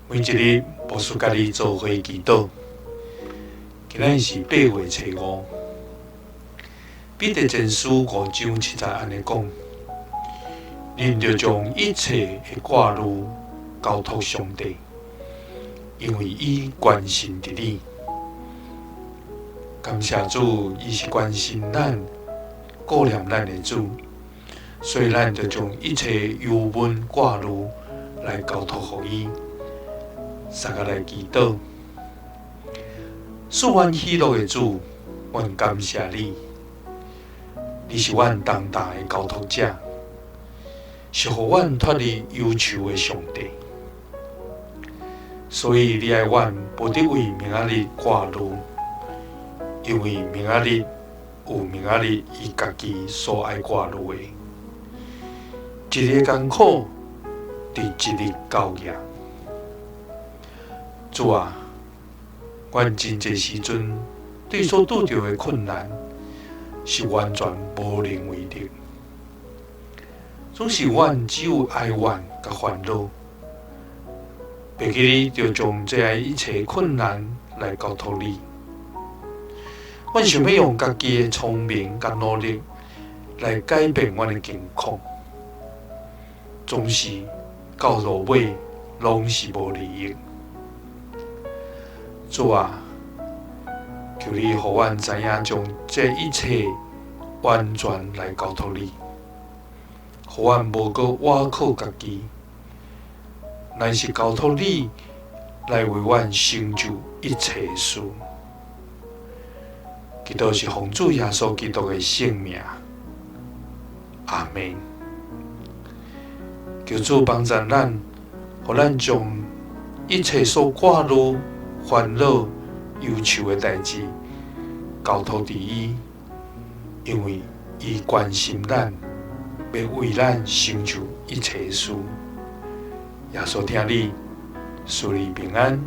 每一日牧師佮你做伙祈禱。今仔日是8月初5，彼得前書5章7節按呢講：恁著將一切的掛慮交託上帝，因為伊關心著你。感謝主，伊是關心咱、顧念咱的主，所以咱著將一切憂悶掛慮來交託予伊。大家來祈禱，賜阮喜樂的主，阮感謝你，你是阮重擔的交託者，是予阮脫離憂愁的上帝。所以你愛阮無得為明仔日掛慮，因為明仔日有明仔日伊家己所愛掛慮的。一日艱苦，佇一日夠額。主啊，阮真濟時陣對所拄著的困難是完全無能為力，總是阮只有哀怨佮煩惱，袂記得著將這一切困難來交託你。阮想欲用家己的聰明佮努力來改變阮的境況，總是到落尾攏是無利益。主啊，求你予阮知影，將這一切完全來交託你，予阮無閣倚靠家己，乃是交託你來為阮成就一切事。祈禱是奉主耶穌基督的聖名，阿們。求主幫助咱，予咱將一切所掛慮、煩惱、憂愁的代誌，交託佇伊，因為伊關心咱，欲為咱成就一切事。耶穌疼你，賜你平安。